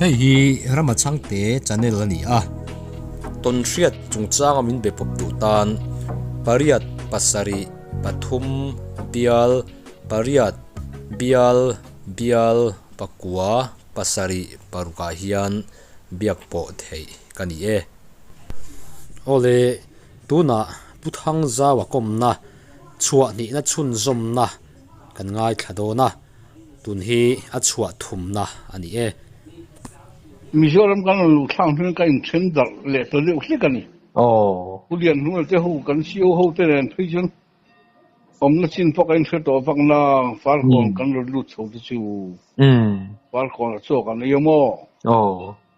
Hei hi Rama Chhangte channel a ni a. Tawnhriat chungchanga min be pawp duh tan pariat pasarih pathum bial pariat bial bial pakua pasarih parukah hian biak pawh theih ka ni e. Awle tunah Pu Thangzaua kawmna chhuah hnihna chhunzawmna kan ngaithla dawn a, tun hi a chhuah thumna a ni e. Mizoram kan rawn luh thlak hnuin ka inthen darh leh ta deuh hlek a ni. Pu Lianhnuna te ho kan CO ho te nen phei chuan awmna chin pawh ka inhre tawh vak na, Farkawn kan rawn lut chho te chu Farkawn a chawk an ei a maw?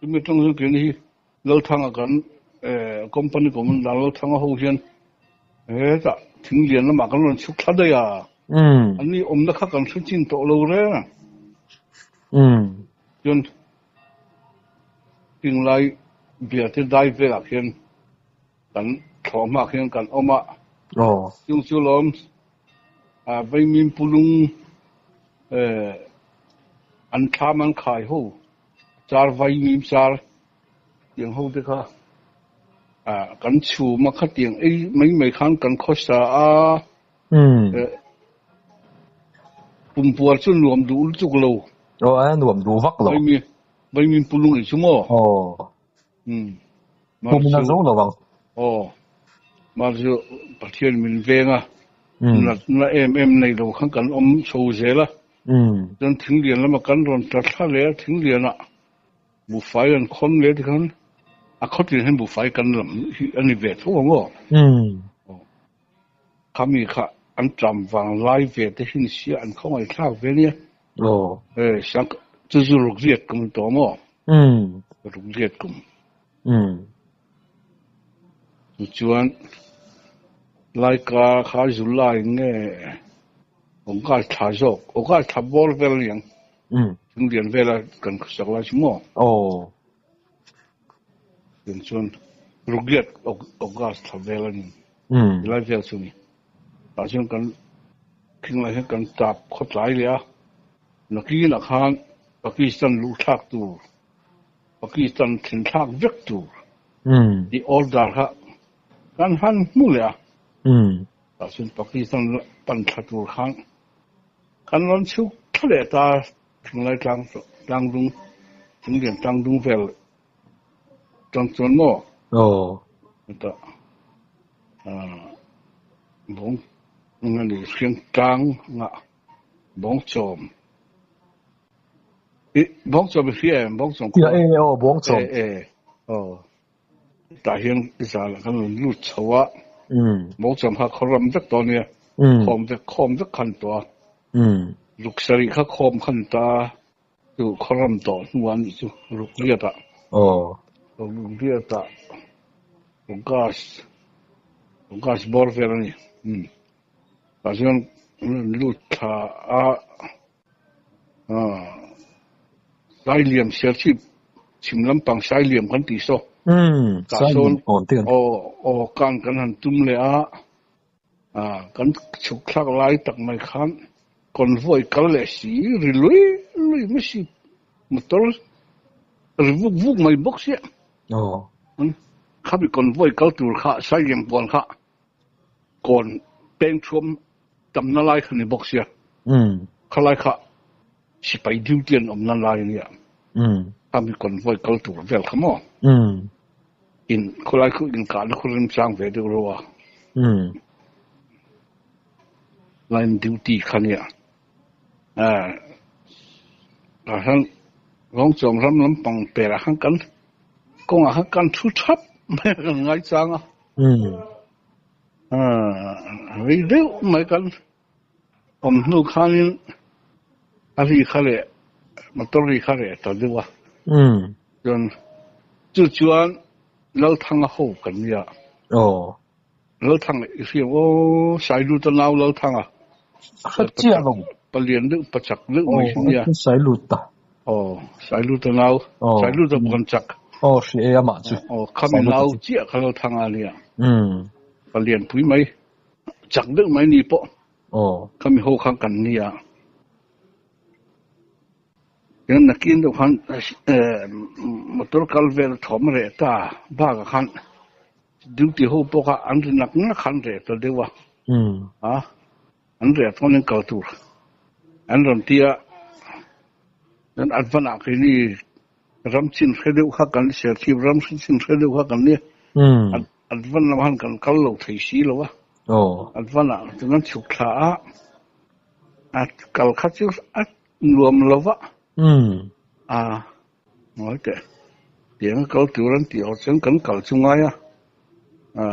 Chumi atang chuan keini hi Lalthanga kan company commandant Lalthanga ho hian hetah thing lian lamah kan rawn chhuk thla daih a, an ni awmna kha kan hre chin tawh lo reng a. Chuan Tinglai biate dai velah khian kan thlawh hmaah khian kan awm a, chung chu lawm Vaimim Pulung an thlam an khai ho. Char vaimim char tiang ho te kha ah kan chhum a khatiang ei mai mai khan kan khawsa a pumpuar chu nuam duh lutuk lo. Aw a nuam duh vak lo. Vaimim vaimim pulung ei chu maw? Aw. Um. Pum in a zo lo ang. Aw. Mar chu Pathian min veng a. Natna em em nei lo khan kan awm chho zel a. Chuan thinglian lama kan rawn tla thla leh a, thinglianah buhfai an khawn leh tikhan a khawtin hian buhfai kan lam hi a ni ve tho ang aw. Khami kha an tlam vang lai ve te hi ni sia an khawngaihthlak ve nia. Chu chu rukriat kum tawh maw? Rukriat kum. Chuan Laika kha July nge August thla zawk, August thla bawr vel a ni ang. Thing lian vela kan khawsak lai chu maw? Tin chuan Rukriat August thla vel a ni. July vel chu a ni. Tah chuan kan thing lai hian kan tap khawtlai leh a, nakinah khan Pakistan luhthlak tur Pakistan thlenthlak vek tur tih order kha kan han hmu leh a, tah chuan Pakistan pan thla tur khan kan rawn chhuk thla leh ta Thinglai tlang tlangdung Thinglian tlangdung vel tang chuan maw heta bawng eng a ni hriang tlang ngah bawngchawm. I bawngchawm i hria em? Bawngchawm khua. E aw bawngchawm. E e aw. Tah hian zan ah kan rawn lut chho a. Bawngchawm kha khaw ram vek tawh ania. Khawm vek khawm vek khan tawh a. Ruk sarih kha khawm khan ta chu khaw ram tawh hnu ah nih chu ruk riat ah. Aw. Ruk riat ah gas gas bawr vel ani. Tah chuan rawn lut thla a. Sailiam Serchhip chhim lampang Sailiam kan tih saw. Tah sawn aw aw kan kan han tum leh a, kan chhuk thlak lai tak mai khan convoy kal leh si ri lui lui mai si motor ri vuk vuk mai bawk sia. Khami convoy kal tur kha Sailiam kawn kha kawn peng thuam tamna lai kha ni bawk sia. Khalai kha sipai duty an awmna lai ania. Khami convoy kal tur vel kha maw. In khawlai khu inkahna khu remchang ve deuh reuh a. Line duty kha nia. Tah hian Lawngchawm ram lampang perah khan kan kawngah khan kan thu thap mai a kan ngaichang a. Rei deuh mai kan awm hnu khanin a ri kha leh motor ri kha reh ta deuh a. Chuan chu chuan Lalthanga ho kan nia. Lalthanga i hriam aw Sailuta nau Lalthanga. Palian deuh pachak deuh mai hi nia. Sailuta. Aw Sailuta nau Sailuta buan chak. Aw hri e amah chu. Aw khami nau chiah kha Lalthanga nia. Palian pui mai chak deuh mai ni pawh. Aw khami ho kha kan nia. Chuan nakin deuh khan motor kal vel thawm reh ta bakah khan duty ho pawh kha an ri nak nak khan reh ta deuh a, a an reh chuan in kal tur an rawn ti a, chuan advan ah keini ram chin hre deuh kha kan serchhip ram chin hre deuh kha kan nia, advan lamah khan kan kal lo thei si lo a, advan ah chuan an chhuk thla a, a kal kha chu a Nuam lo va. Umm. A, ngawi teh. Tiang a kal tur an tih awh chuan kan kal chu ngai a. A,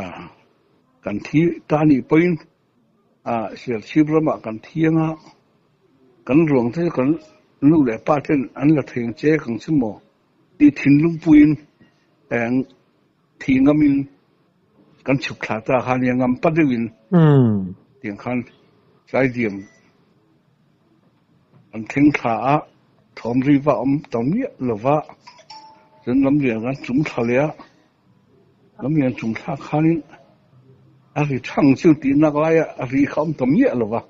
kan thi ta nih pawhin a Serchhip ramah kan thi anga kan ruang te chu kan nu leh pa ten an la thei ang che kang chu maw tih thinlung puiin eng thi ngamin kan chhuk thla ta kha nia ngam pa deuhin tiang khan Saidiam An thleng thla a, thawm ri va awm ta miah lo va, chuan lamlian kan chung thla leh a, lamlian chung thlak khanin a ri thang chu tih nak laia a ri kha awm ta miah lo va.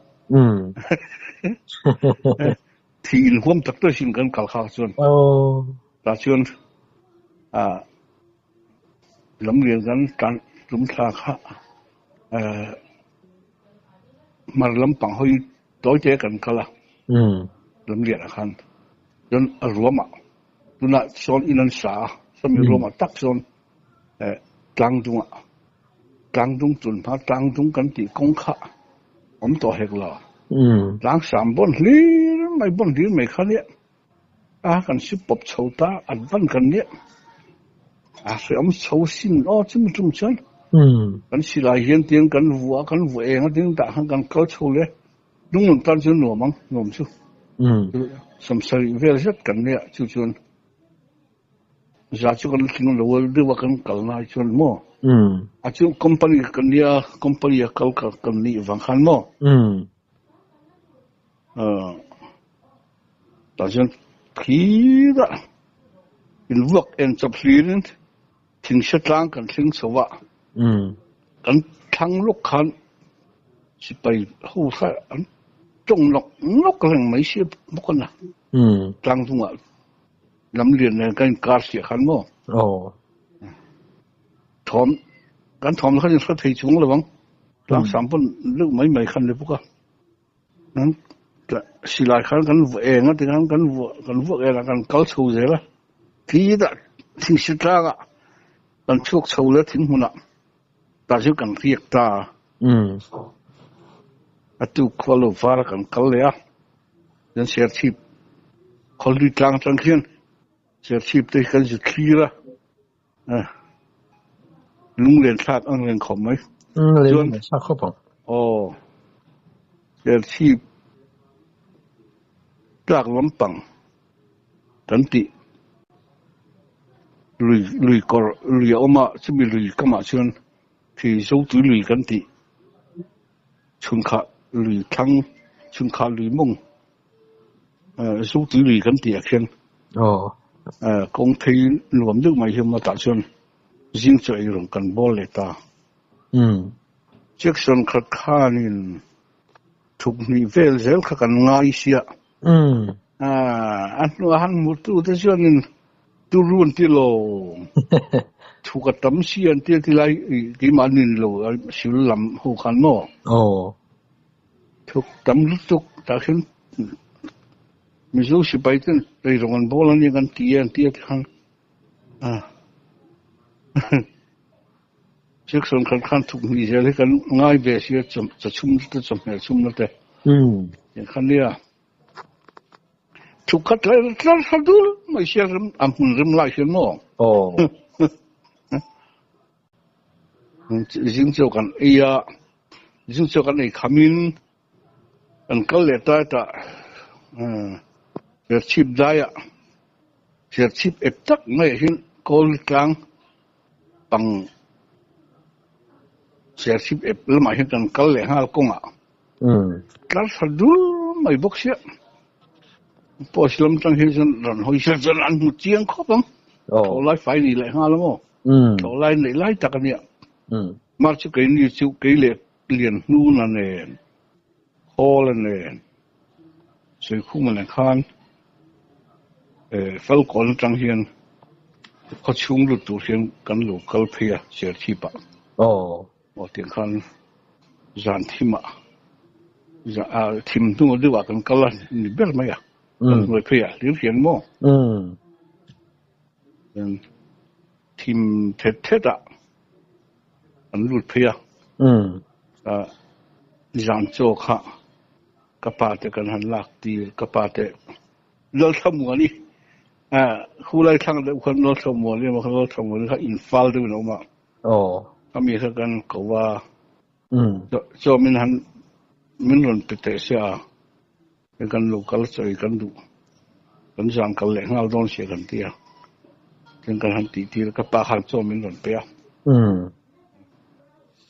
Thi inhuam tak tak sin kan kal khak chuan. Tah chuan lamlian kan tlan chung thla kha Hmar lampang hawi tawite kan kal a, lamlianah khan chuan a ruamah tunah sawn in an sa a, sawmi ruamah tak sawn tlang dungah tlang dung chun hma tlang dung kan tih kawng kha awm tawh hek lo, tlang sam bawn hlir mai bawn hlir mai kha nia a kan si pawp chho ta an van kan nia a hreawm chho sin aw chumi tum chuan kan silai hian tiang kan vuah kan vuah eng a ding dah khan kan kal chho le hnung lam tan chuan nuam ang nuam chu sawmsarih vel zet kan nia chu chuan za chu kan tling lo a deuh a kan kal na chuan maw a chu company kan nia company a kal kan nih vang khan maw Tah chuan thirah in vuak en chawp hlirin thingse tlang kan thleng chho a, kan thlang lawk khan sipai ho kha an tawng nawk nawk reng mai sia bawk a na. Tlang chungah lam lian nen kan inkar chiah khan maw? Thawm kan thawm khan in hre thei chung lo ang. Tlang sam pawn deuh mai mai khan ni bawk a. Silai khan kan vuah eng a tikhan kan vuah kan vuak eng a kan kal chho zel a titah thingsi tlangah kan chhuak chho leh thing hmunah tah chu kan riak ta a a tuk khua lo var a kan kal leh a chuan Serchhip khawlui tlang atang khian Serchhip te hi kan zu thlir a. Lunglen thlak ang reng khawp mai. Chuan thlak khawp ang. Aw. Serchhip tlak lampang kan tih lui lui kawr lui a awm a, chumi lui kamah chuan khi Zotui lui kan tih chhunkhah lui thlang chhunkhah lui mawng Zotui lui kan tih ah khian kawng phei nuam deuh mai hi a awm a, tah chuan zing chaw ei rawn kan bawl leh ta. Jackson khat khanin thuk hnih vel zel kha kan ngai sia. A hnuah han hmutu te chuanin turu an ti lo, thuk a tam si an ti a ti lai keimah an nin lo sil lam ho khan maw? Thuk tam lutuk tah khian Mizo sipai ten eirawng an bawl ania kan ti e an ti a tikhan Jackson khan khan thuk hnih zel hi kan ngai ve si a cha chhum te chawhmeh chhum na te khan nia thuk khat lai tlar tha dul mai sia rim a hmun rim lai hian maw Zing chaw kan ei a, zing chaw kan ei khamin kan kal leh ta tah Serchhip daiah Serchhip ep tak maiah hian kawl tlang pang Serchhip ep lamah hian kan kal leh nghal kawngah tlar tha dul mai bawk sia. Post lam tang hian chuan rawn hawi sia chuan an hmu chiang khawp ang. Thlawhlai fai ni leh nghal a maw? Thlawhlai neih lai tak a nia. Mah chu keini chu kei leh lian hnuna nen, Hawla nen, Suikhuma nen khan Falkawn atang hian khaw chhung lut tur hian kan lo kal phei a Serchhip ah. Aw. Aw tiang khan zan thim ah thim hnu deuh ah kan kal a ni ber mai a, kan hnuai phei ah hlir hian maw? Thim thet thet ah kan lut phei a, zan chaw kha ka pa te kan han lak tir, ka pa te Lalthlamuani khulai thlang deuh khan Lalthlamuani emaw kha Lalthlamuani kha infal deuhin a awm a, khami kha kan ko a, chaw min han min rawn pe teh sia a, kan lo kal chawi kan duh, kan zan kal leh nghal dawn sia kan ti a, tin kan han tih tir a, ka pa khan chaw min rawn pe a,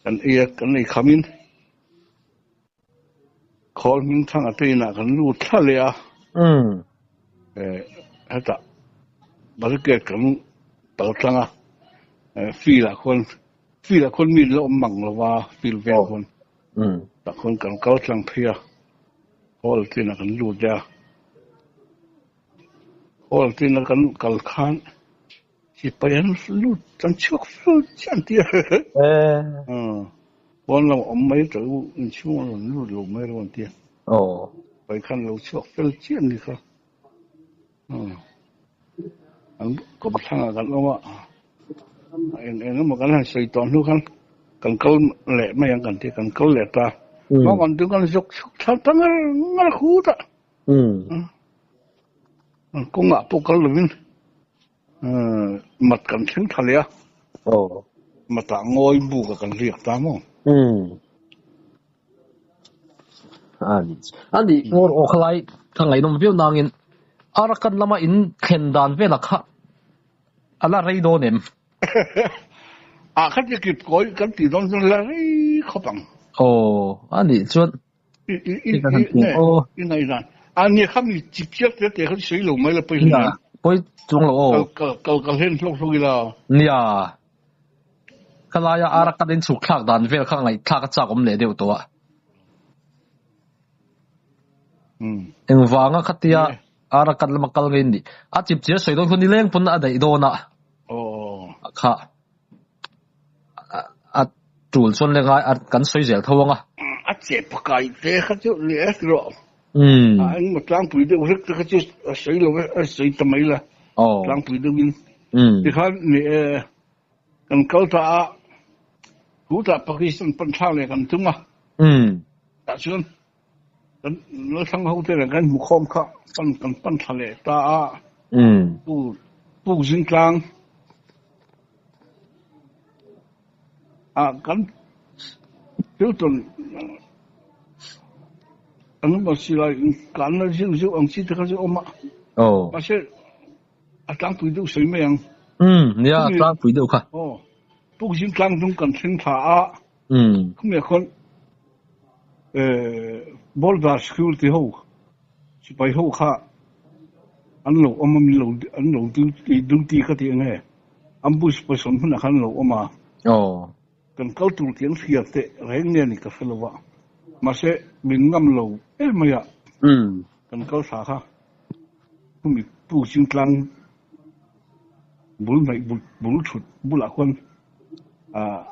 kan ei a, kan ei khamin. Khawl hming thang a train-ah kan lut thla leh a. Hetah barricade kan pal tlang a, field-ah khuan field-ah khuan mi la awm mang lo va, field vel khuan tah khuan kan kal tlang phei a, hall train-ah kan lut leh a. Hall train-a kan kal khan Sipai an lut an chhuak fel chiah an ti a. Pawn lam awm mai tawh u, inchhung a rawn lut lo mai lo an ti a. Sipai khan lo chhuak fel chiah an ni kha. An kawmthlangah kan awm a, eng eng emaw kan han sawi tawh hnu khan kan kal leh mai ang kan ti a, kan kal leh ta. Mawng an kan zawk chhuk thla ta ngar ngar khut a. Kawngah pawh kal lovin mat kan thleng tha leh a, matah ngawi buk a kan riak ta maw? A nih ngawr aw khalai ka ngaihnawm viau nangin Arakan lama in thlen dan velah kha a la rei dawn em? A kha ti kip kawi kan tih dawn chuan la rei khawp ang. Aw, a nih chuan I ngaihdan a nia kha mi chip chiap te te kha sawi lo mai la pawi hle nia pawi chuang lo aw kal kal kal hen hlawk hlawk ila nia ka laia ara kan in chhuk thlak dan vel kha ngaihthlak a chak awm leh deuh tawh a engvanga khatia ara kan lama kal ngei ni a chip chiar sawi dawn khaw nileng pawn a daih dawn a kha a tul chuan le ngai kan sawi zel tho ang a. A che pakai te kha chu ni e ti rawh. A engmaw tlangpui deuh hlek te kha chu a sawi lo e, a sawi ta mai la. Tlangpui deuhin. Tikhan ni e kan kal ta a, khutah Pakistan pan thlak leh kan tum a. Tah chuan kan Lalthlang ho te nen kan hmu khawm kha pan kan pan thla leh ta a. Pu Puk Zingtlang a kan thil tawn an awm si lai kanna zeuh zeuh ang chi te kha chu a awm a. Mahse a tlangpui deuh sawi mai ang. Nia a tlangpui deuh kha. Aw Puk Zingtlang hnung kan thleng thla a. Khumi khawn Border security ho sipai ho kha an lo awm a, min lo an lo duty ka tih ange ambush position hmunah khan an lo awm a. Kan kal tur tih an hria teh reng nge ni ka hre lo a, mahse min ngam lo em mai a, kan kal thla kha khumi Pu Chingtlang bul hnaih bul thut bulah khuan ah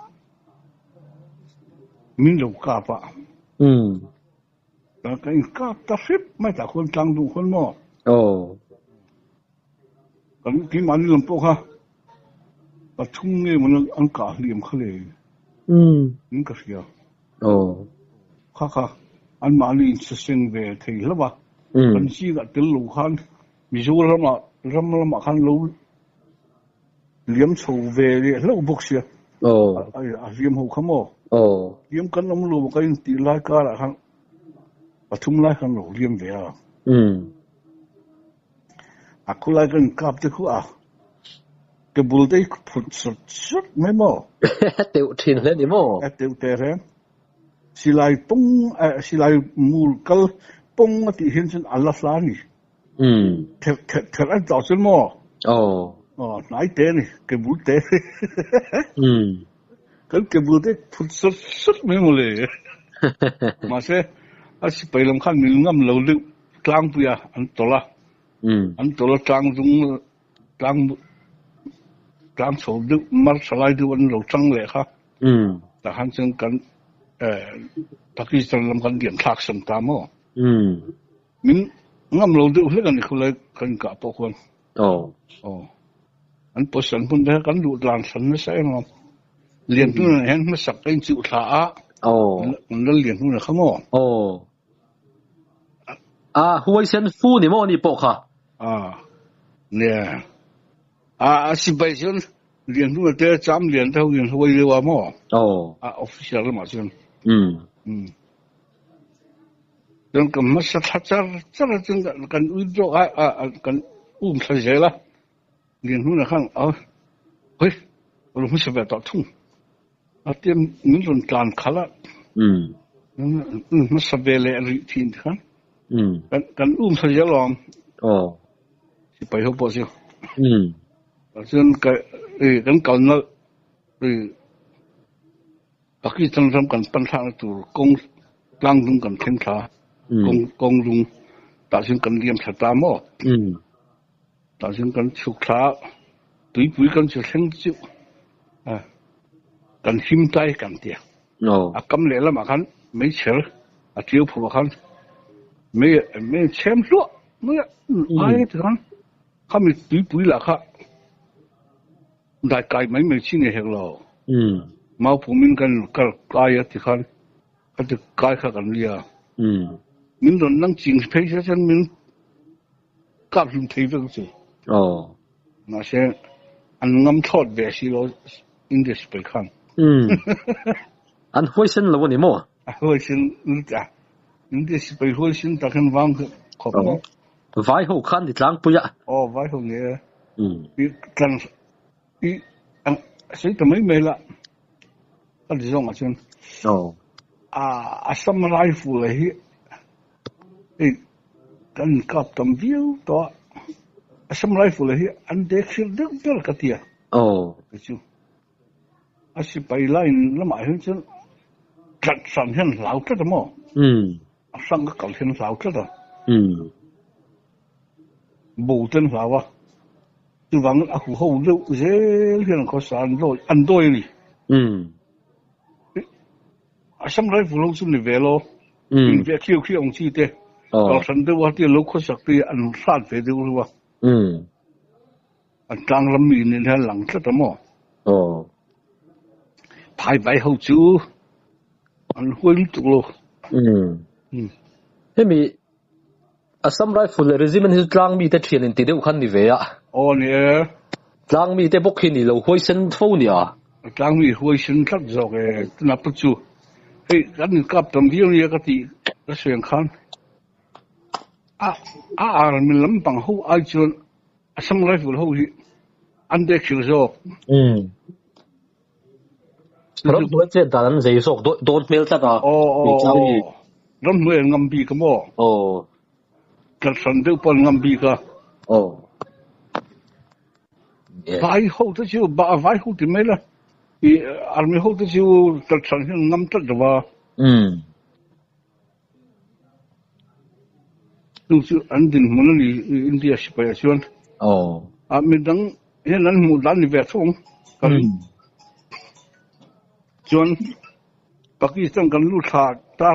Min lo kap a. Ka in kap ta hrep mai tah khuan tlang duh khuan maw? Kan keimahni lam pawh kha pathum nge maw an kah hliam kha le in ka hria. Kha kha anmahni in saseng ve thei hlauh a. Kan zingah tel lo khan Mizoram ah ram lamah khan lo Liam chho ve leh hlauh bawk sia. A hliam ho kha maw? Liam kan awm lo ka intih lai karah khan pathum lai khan lo liam ve a. A khulai ka inkap te khu a ke bul te hi phut sawt sawt mai maw? Teuh thin hle ni maw? A teuh teh reng. Silai pawng silai mul kal pawng a tih hian chuan a la hla a ni. Therh therh therh an tawh chuan maw? Aw. Aw, hnai te a ni, ke bul te. Kan ke bul te phut sawt sawt mai maw le. Mahse, a sipai lam khan min ngam lo deuh tlangpui a, an tawlh a. An tawlh a tlang dung tlang tlang chho deuh mar tha lai deuh an lo tang leh kha. Tah khan chuan kan Pakistan lam kan liam thlak san ta maw? Min ngam lo deuh hlek a ni khulai kan inkah pawh khuan. Aw. An position hmun te kha kan luh tlan hran nasa em a. Lian hnunah hian hmasak ka inchuh thla a. Kan lal lian hnunah kha maw? Aw. A huaisen fu ni maw ni pawh kha? A nia. A a sipai chuan lian hnunah te cham lian te ho in huai deuh a maw? Aw. A officer lamah chuan. Um. Chuan ka hmasa thla char char a chuan kan withdraw a a kan um thla zel a. Lian hnunah khan a hawi a lo hmasa ve tawh thung. A tia min rawn tlan khalh a. Hmasa ve leh rih thin ti khan. Kan um thla zel awm. Sipai ho pawh chu. Chuan kan kalna Pakistan ram kan pan thlakna tur kawng tlang dung kan thleng thla kawng kawng dung tah chuan kan liam thla ta maw? Tah chuan kan chhuk thla tuipui kan chu thleng chu kan him tai kan tia. A kam leh lamah khan meichher a tiu phurh ah khan mei mei chhem hluah mai a ai ti khan khami tuipui lah kha Dai kai mai mai chi nei hek lo. Mau pum in kan kal kai a ti khan a ti kai kha kan lia. Min rawn nang ching phei se chuan min kap hlum thei vek chu. Mahse an ngam thlawt ve si lo India sipai khan. An huaisen lo a ni maw? A huaisen a India sipai huaisen tak hian vang khawp maw? Vai ho khan ni tlangpui a. Aw vai ho nge i tlan i ang sei ta mai mai la ka ti zawng ah chuan aw a Assam rifle hi hei kan inkap tam viau tawh a Assam rifle hi an dek hrilh deuh ber ka ti a aw chu a sipai line lamah hian chuan tlat hran hian hlau tlat a maw A hrang ka kal hian hlau tlat a. Bo ten hlau a. Chuvangin a huho deuh zel hian an khawsa an dawi an dawi a ni. Assam Rifle ho chu ni ve lo. In ve khiau khiau ang chi te. Kal hran deuh a tia lo khawsak te an hrat ve deuh reuh a. An tlang ram mi nen hian lang tlat a maw? Phai vai ho chu an huai lutuk lo. Hemi Assam Rifle leh Regiment hi chu tlang mite thian inti deuh khan ni ve a. Aw ni e. Tlang mite bawk hi ni lo huaisen fo nia. Tlang mi huaisen tlat zawk e. Tunah pawh chu hei kan inkap tam viau nia ka tih ka sawi ang khan a a army lampang ho ai chuan Assam Rifle ho hi an dek hrilh zawk. Ramhnuai chet dan an zei zawk dawn hmel tlat a. Aw aw aw. Ramhnuai an ngam bik a maw? Aw. Tlathran deuh pawh an ngam bik a. Aw. Vai ho te chu vai ho ti mai la. I army ho te chu tlathran hian an ngam tlat lo va. Chu chu an dinhmun a ni India sipai ah chuan. A midang hian an hmuh dan ni ve tho ang ka ring. Chuan Pakistan kan lut thla ta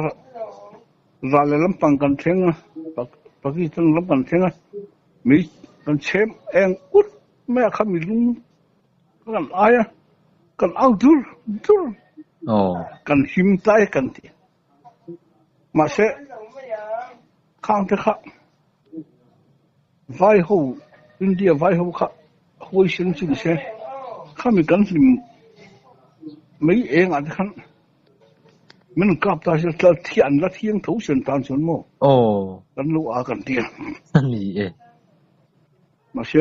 ral leh lampang kan thleng a, Pakistan lam kan thleng a, mei kan chhem eng ut mai a kha mi lung kan ai a, kan au dur dur kan him tlai kan ti. Mahse, khang te kha vai ho, India vai ho kha huaisen chu ni se, khami kan hlim mai eng ah te khan min rawn kap ta se an la thiang tho sen tan chuan maw kan lo a kan ti a. Ni e. Mahse,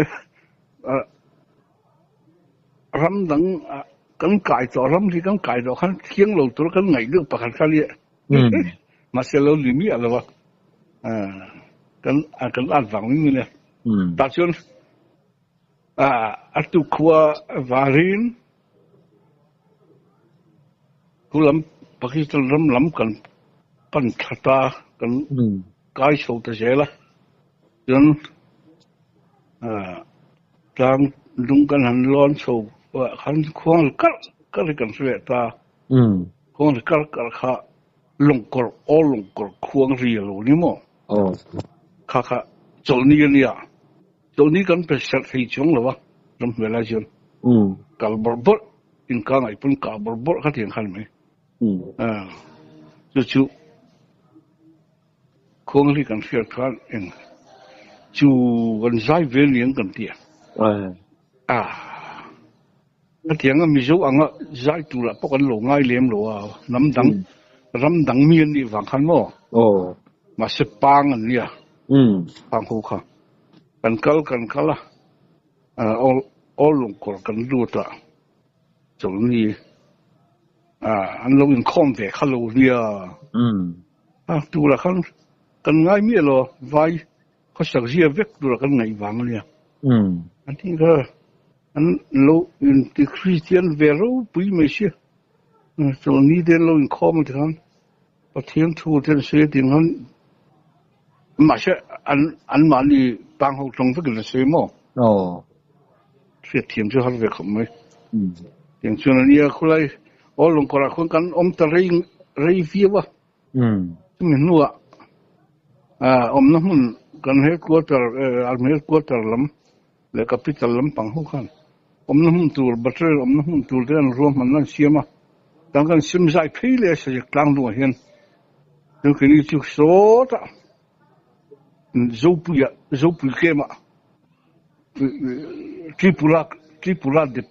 ram dang kan kai tawh ram hi kan kai tawh khan thiang lo tur kan ngaih deuh pakhat kha nia mahse lo ni miah lo a kan kan at vang mai mai nia tah chuan a tukhua varin Chu lam Pakistan ram lam kan pan thla ta kan kai chho ta zel a chuan. Tlang lung kan han lawn chho khan khuang ri karh karh hi kan hre leh ta. Khuang ri karh karh kha lawngkawr aw lawngkawr khuang ri a lo ni maw? Kha kha chawlhni a nia. Chawlhni kan pe serh thei chuang lo a ram hmel lai chuan kal bawrh bawrh inka ngaih pawn kah bawrh bawrh kha tiang khan mai. Chu chu Khuangli kan hriat khan eng chu kan zai ve niang kan ti a. A hetianga Mizo anga zai turah pawh kan lo ngai lem lo a, hnam dang ram dang mi an nih vang khan maw? Mahse pang an nia pang ho kha. Kan kal kan kal a, aw lungkawr kan lut a. Chawlhni an lo inkhawm ve kha lo nia. A turah khan kan ngai miah lo, vai khawsak zia vek turah kan ngaih vang a nia. An tih kha an lo inti Kristian ve ropui mai sia. Chawlhni te an lo inkhawm a tikhan Pathian thu te an sawi a tih ang khan mahse an anmahni tang ho tawng vekin an sawi maw? Hriatthiam chu har ve khawp mai. Tiang chuan a nia khulai aw lawngkawrah khuan kan awm ta rei rei viau a. Chumi hnuah awmna hmun kan headquarter army headquarter lam leh capital lampang ho khan awmna hmun tur battalion awmna hmun tur te an ruahmanna an siam a. Tang kan sim zai phei leh a sajek tlang hnungah hian chu keini chu sawtah Zopuia Zopui camp-ah Tripura Tripura dep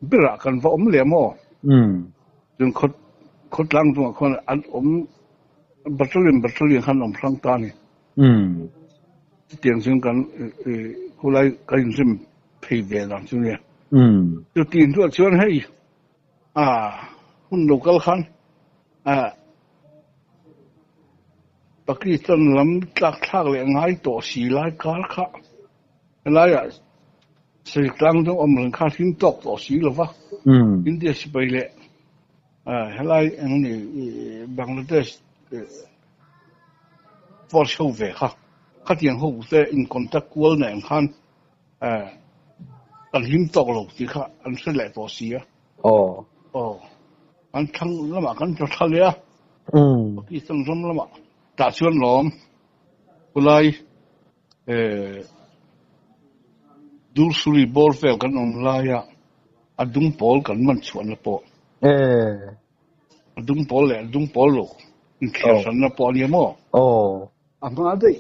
berah kan va awm leh maw? Chuan khaw khawtlang chungah khuan an awm battalion battalion khan an awm hrang ta a ni. Chutiang chuan kan khulai kan inrem phei ve dan chu nia. Chuti hnuah chuan hei a hun lo kal khan a Pakistan lam tlak thlak leh ngai tawh si lai kar kha helaiah Sri tlang deuh awm reng kha hlim tawk tawh si lo va, India sipai leh helai eng ni Bangladesh force ho ve kha khatiang ho te in contact kual nen khan kan hlim tawk lo tih kha an hre leh tawh si a. Aw. Kan thlang lamah kan tla thla leh a. Pakistan ram lamah tah chuan lawm khulai Dursuri bawr vel kan awm laia a dung pawl kan man chhuahna pawh a dung pawl leh a dung pawl lo inthliar hranna pawh a nia maw? A hma daih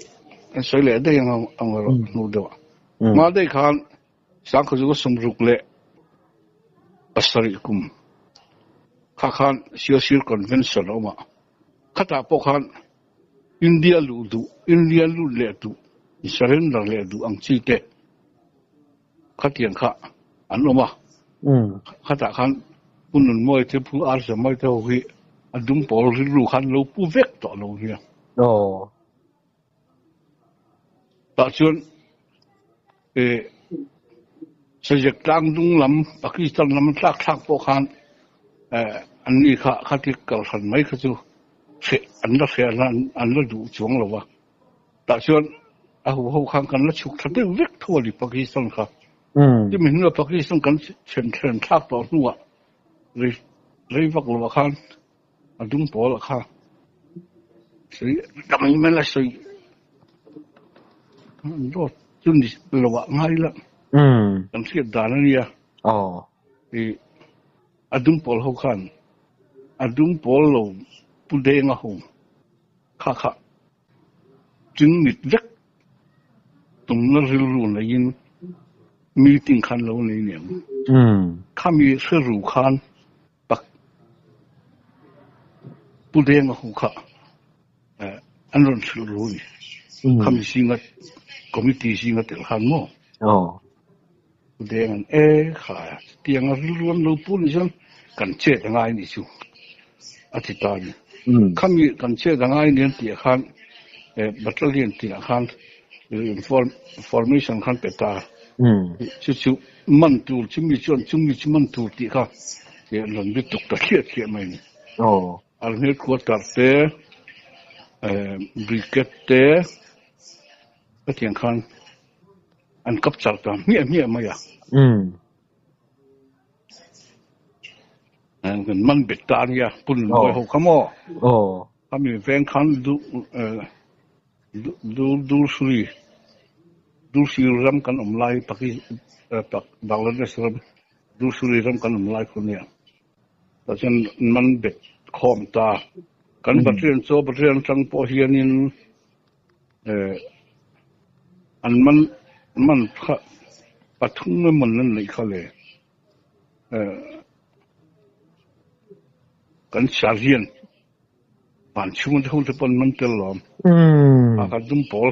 kan sawi leh daih ang ang erawh hnu deuh ah. Hma daih khan Sangkhazuka 67 kum kha khan Sialsir Convention a awm a, khatah pawh khan India luh duh, India lut leh duh, surrender leh duh ang chi te khatiang kha an awm a. Khatah khan Pu Nunmawi te, Pu R Zamai te ho hi a dum pawl rilru khan lo pu vek tawh lo nia. Tah chuan Sajek tlang dung lam Pakistan lam tlak thlak pawh khan an ni kha khati kal hran mai kha chu hreh an la hreh an la duh chuang lo va. Tah chuan a hu ho khan kan la chhuk tha deuh vek tho a ni Pakistan kha. Chumi hnuah Pakistan kan then then thlak tawh hnuah rei rei vak lovah khan A dung pawl a kha sawi tam mai la sawi dawt chu ni lo ah ngai la kan hriat dan a nia i a dung pawl ho khan a dung pawl lo pu deng a ho kha kha ching mit vek tumna rilru neiin meeting khan lo nei niang khami hre ru khan Pak Pu Denga ho kha an rawn hrilh ru a ni. Khami zinga committee zinga tel khan maw? Pu Denga'n e kha chutianga rilru an lo pu ni chuan kan chet a ngai nih chu a ti ta a ni. Khami kan chet a ngai nen tih ah khan battalion tinah khan information khan pe ta chu chu Man tur chumi chuan chumi chu man tur tih kha an rawn ri tuk ta thliah thliah mai a ni. Army headquarter te, brigade te, Hetiang khan an capture ta hmiah hmiah mai a. Kan man bet ta a nia, Pu Nunmawi ho kha maw? Khami veng khan Dursuri, Dursuri ram kan awm lai, Bangladesh ram Dursuri ram kan awm lai khu nia. Tah chuan man bet khawm ta. Kan battalion chaw battalion atang pawh hianin an man man kha pathum emaw an neih kha le kan sergeant van chhung te ho te pawh an man tel lawm. A kan dum pawl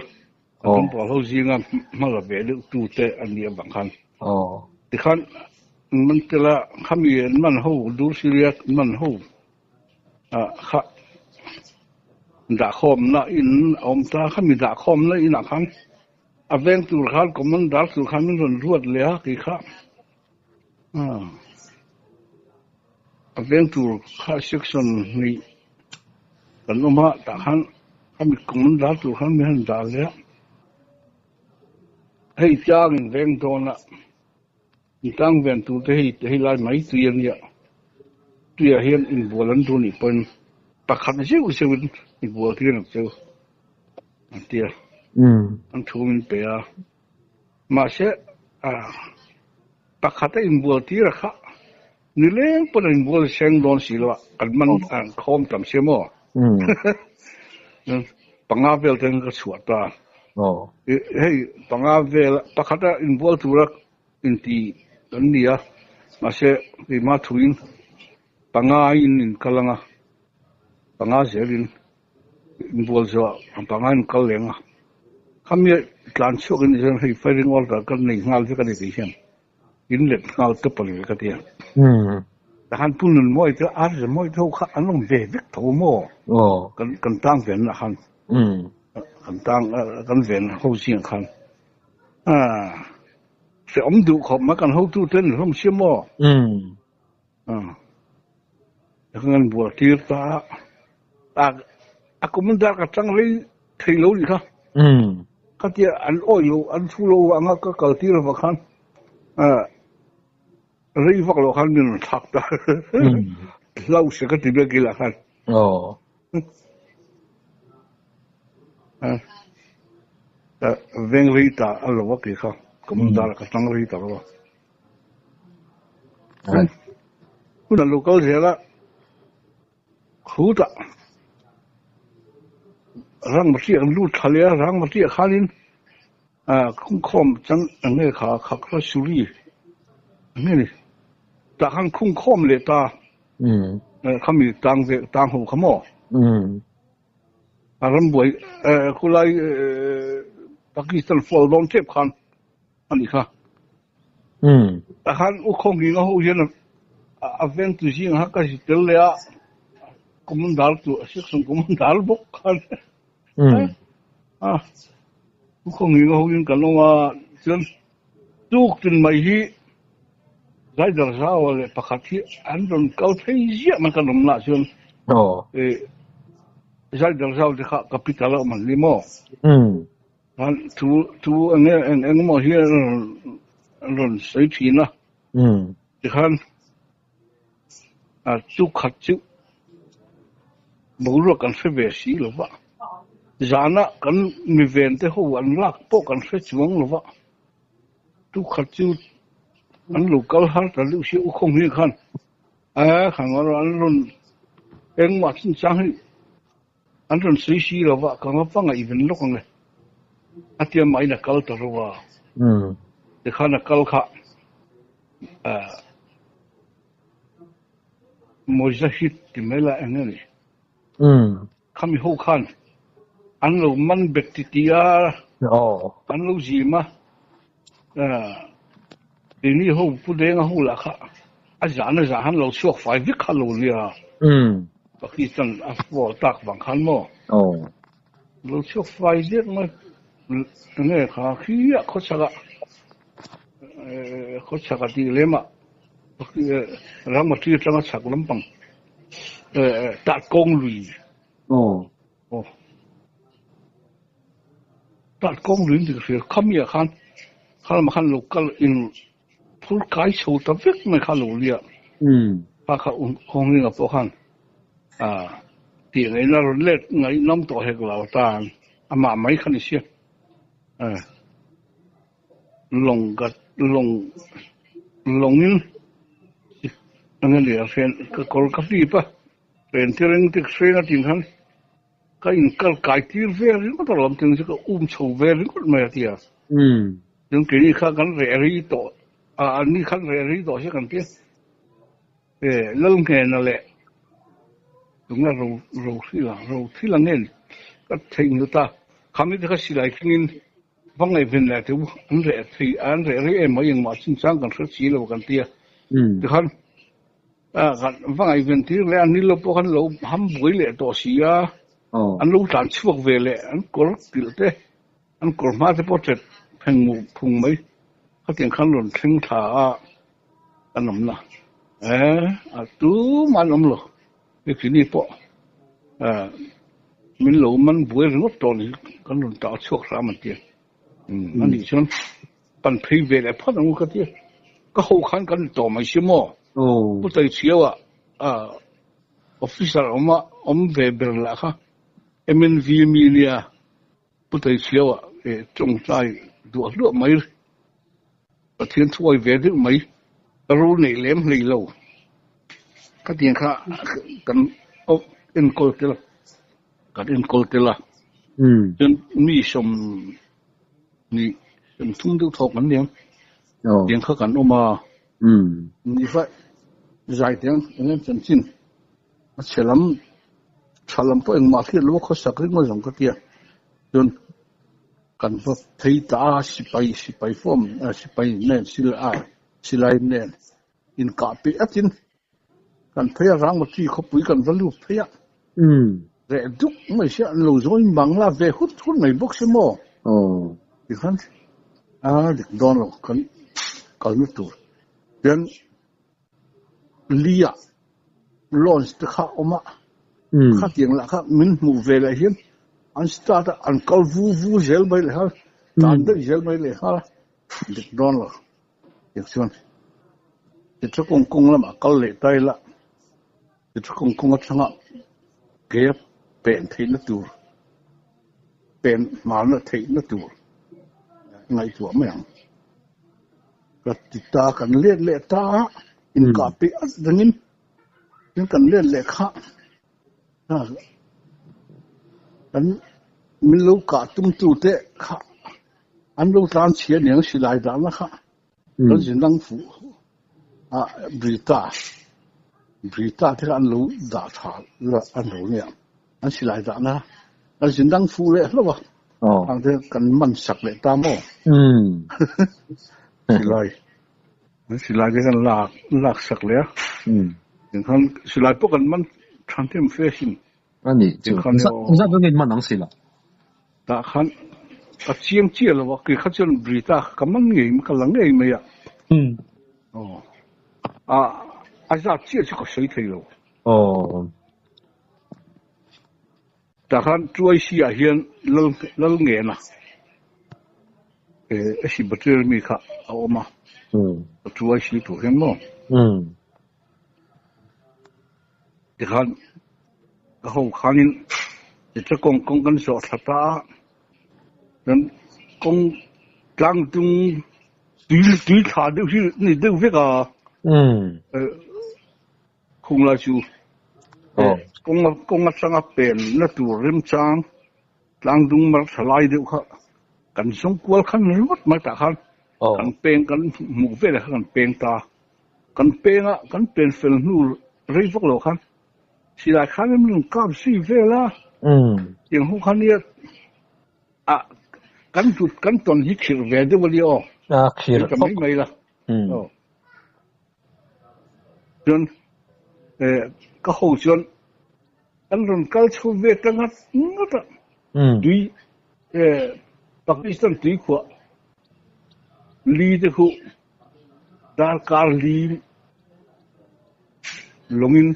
kan dum pawl ho zinga hma la ve deuh tu te an nih avang khan. Tikhan an man tel a khami an man ho dur siria man ho kha dahkhawmna in a awm ta khami dahkhawmna inah khan a veng tur khan commander tur khan min rawn ruat leh a kei kha a veng tur kha section hnih kan awm a tah khan khami commander tur khan min han dah leh a hei tlangin veng dawn a. Intang ven tur te hei hei lai mai tui a nia. Tuiah hian inbual an duh nih pawhin pakhat zeuh zeuhin inbual tir ang cheu an ti a, an thu min pe a. Mahse pakhat a inbual tir a kha nileng pawn a inbual seng dawn si lo a, kan man an khawm tam sia maw? Panga vel te ka chhuah ta. Hei panga vel pakhat a inbual tura Inti kan ni a, mahse keimah thuin panga in in kal ang a, panga zelin inbual zawh ah panga in kal leng a, khami tlan chhuak in chuan hei firing order kan nei nghal vek a ni tih hian in let nghal tawp a ni ka ti a. Tahan Pu Nunmawi te Ar Zemawi te ho kha an awm ve vek tho maw? Kan tang ven ah khan kan tang kan ven ho zing ah khan. Hrehawm duh khawp mai kan hotu te an hlawm sia maw? Ka ngan bual tir ta a, a commander ka tang rei thei lo nih kha. Ka tia an awi lo an thu lo anga ka kal tir avang khan rei vak lo khan min rawn thlak ta. Hlau se ka ti ber kil ah khan. Veng rei ta a lo a kei kha commander ka tang rei ta lo a. Hun a lo kal zel a, khutah Rangmatiah kan lut thla leh a, Rangmatiah khanin khungkhawm chang eng nge kha Khakra Suri eng nge ni tah khan khungkhawm leh ta khami tang ve tang ho kha maw? A rambuai khulai Pakistan fall dawn tep khan a nih kha. Tah khan U Khawnghinga ho hian a veng tu zingah khan ka zi tel leh a, commander tu section commander bawk khan U Khawnghinga ho in kan awm a, chuan tuk tin mai hi Zaidar Zaua leh pakhat hi an rawn kal phei ziah mai kan awm lah chuan Zaidar Zau te kha capital a awm an ni maw? Thu thu eng eng eng emaw hi an rawn sawi thin a, tikhan chu khat chu boruak kan hre ve si lo va, zana kan mi ven te ho an lak pawh kan hre chuang lo va. Tu khat chu an lo kal har ta deuh sia u khawng hi khan a khan an rawn engmah chinchang hi an rawn sawi si lo va ka nga va ngaihven lawk ang e a tia mahin a kal ta ro a tikhan a kal kha Mawizahit ti mai la eng nge ni Khami ho khan an lo man bet ti ti a, an lo zim a, keini ho Pu Denga ho lah kha a zan a zah han lo chhuak fai vek kha lo nia, Pakistan a fall tak vang khan maw lo chhuak fai zet mai, enge kha khi a khawchhak ah khawchhak a tih lem ah Ramri atanga chhak lampang Tatkawng lui. Aw. Tah kawng luin dik hria khami ah khan khalamah khan lo kal in phur kai chho ta vek mai kha lo lia. Kha kha Hawnglinga pawh khan tih ngaihna rawn let ngaihnawm tawh hek lo tan amah mai kha ni sia. Lawng ka lawng lawngin eng a nia hren ka kawr ka hlip a hren te reng te hreng a tin khan ka in kal kai tir vel ringawt a lawm tin chu ka um chho vel ringawt mai a tia chuan keini kha kan reh rei tawh a an ni khan reh rei tawh sia kan tia e Lalnghena leh tunga ro ro thila ro thila nge ka theihnghilh ta khami te kha silai thlengin Va ngaihven leh teh u, an reh thei an reh rei em mai engmah chinchang kan hre si lo kan ti a. Tikhan kan va ngaihven tir leh a, nilo pawh khan lo ham buai leh tawh si a, an lo tlan chhuak ve leh an kawr kilh te, an kawr hma te pawh tet pheng mu phung mai khatiang khan rawn thleng thla a kan awm na. E a tumah an awm lo. Hei pawh min lo man buai ringawt tawh ni kan rawn tah chhuak hram an ti a. A nih chuan pan phei ve leh phawt ang u ka ti a. Ka ho khan kan ni tawh mai si maw? Pu Taichhiaua officer awm a awm ve ber lah kha MNV mi nia Pu Taichhiaua tawngtai duah hluah mai Pathian thuai ve deuh mai ka ro neih lem hlei lo. Ka tiang kha kan enkawl tel a, kan enkawl tel a. Chuan mi sawm ni sawm thum deuh thawk an niang. Tiang kha kan awm a. Ni fa zai tiang eng em chanchin a chhe lam tha lam pawh engmah hriat lo a khawsak ringawt zawng ka tia. Chuan Kan va phei ta a, sipai sipai form sipai nen silai nen inkah peh atin kan phei a, Rangmati khawpui kan va lut phei a, reh duk mai sia an lo zawi mang la ve hut hut mai bawk si maw? Tikhan a dik dawn lo kan kalna tur hian Lia launch te kha a awm a, khatiang lah kha min hmuh ve leh hian an start a, an kal vu vu zel mai leh nghal, tlan daih zel mai leh nghal a, dik dawn lo. Tichuan Chittagong kawng lamah kal leh ta ila, Chittagong kawng atanga ke a pen theihna tur, pen hmalna theihna tur ngaihtuah mai ang. Ka ti ta, kan let leh ta a, inkah peih at rengin tin kan let leh kha kan min lo kah tum tu te kha an lo tlan chhia aniang silai dahna kha kan zin dang fuh a Brita Brita te kha an lo dah tha an lo nia an silai dahna kan zin dang fuh leh hlauh a. Ang te kan man sak leh ta maw? Silai an silai te kan lak lak sak leh a. Engkhan silai pawh kan man than them fe asin. A nih chu. Zat zawk in man ang sila. Tah khan ka chiang chiah lo a, kei kha chuan Brita ka man ngei ka la ngei mai a. Aw. A a zat chiah chu ka sawi thei lo. Aw. Tah khan Tuaisi ah hian Lal Lalngena eh Esi Batir mi kha a awm a, Tuaisi tur hian maw? Tikhan ka ho khanin Chittagong kawng kan zawh thla ta a, chuan kawng tlang tung tui tui thla deuh hi a ni deuh vek a, Khung lai chu kawng atanga penna tur remchang tlangdung mar tha lai deuh kha kan zawng kual khan ringawt mai tah khan kan peng kan hmuh velah khan kan peng ta kan peng a kan pen fel hnu rei vak lo khan silai khan an rawn kap zui vel a tiang ho khan nia a kan tut kan tawn hi khirh ve deuh a nia aw khirh mai mai la aw. Chuan eh ka ho chuan an rawn kal chho ve ta ngat ngat a, tui eh Pakistan tui khuah li te khu darkar li lawngin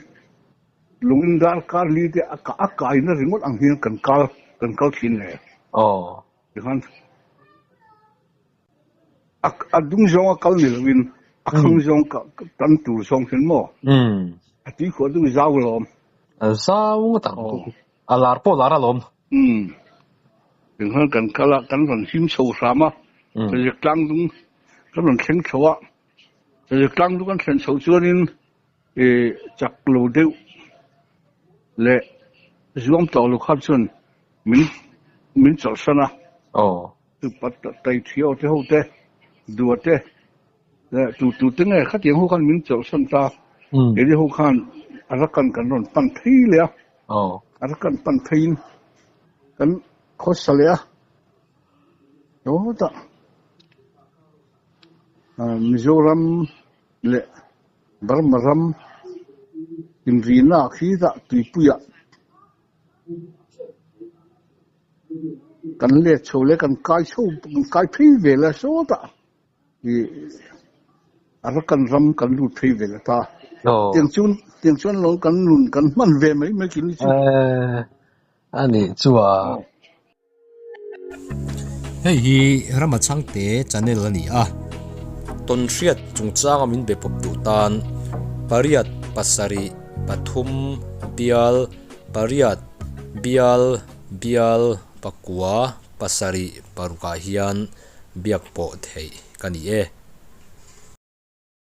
lawngin darkar li te a kaina ringawt ang hian kan kal kan kal thin le. Tikhan a a dung zawnga kal ni loin a khang zawng tan tur zawng hian maw a tui khuah chu zau alawm. A zau ngawt ang chu. A lar pawh lar alawm. Umm. Tikhan kan kal a, kan rawn him chho hram a, Sazik tlang dung kan rawn thleng chho a, Sazik tlang dung kan thlen chho chuanin ih chak lo deuh leh zuam tawh lo kha chuan min min chawlhsan a. Aw. Chupa tai thiau te ho te, dua te leh tu tu te nge khatiang ho khan min chawlhsan ta. Keini ho khan Arakan kan rawn pan phei leh a. Arakan pan pheiin kan khawsa leh a. Sawtah Mizoram leh Burma ram inrina khitah tuipuiah Kan let chho leh kan kai chho kan kai phei ve la sawtah ih Arakan ram kan lut phei ve la ta. Tiang chuan tiang chuan lo kan nun kan hman ve mai mai chu ni chu. A nih chu a. Hei hi Rama Chhangte channel a ni a. Tawnhriat chungchanga min be pawp duh tan pariat pasarih pathum bial pariat bial bial pakua pasarih parukah hian biak pawh theih ka ni e.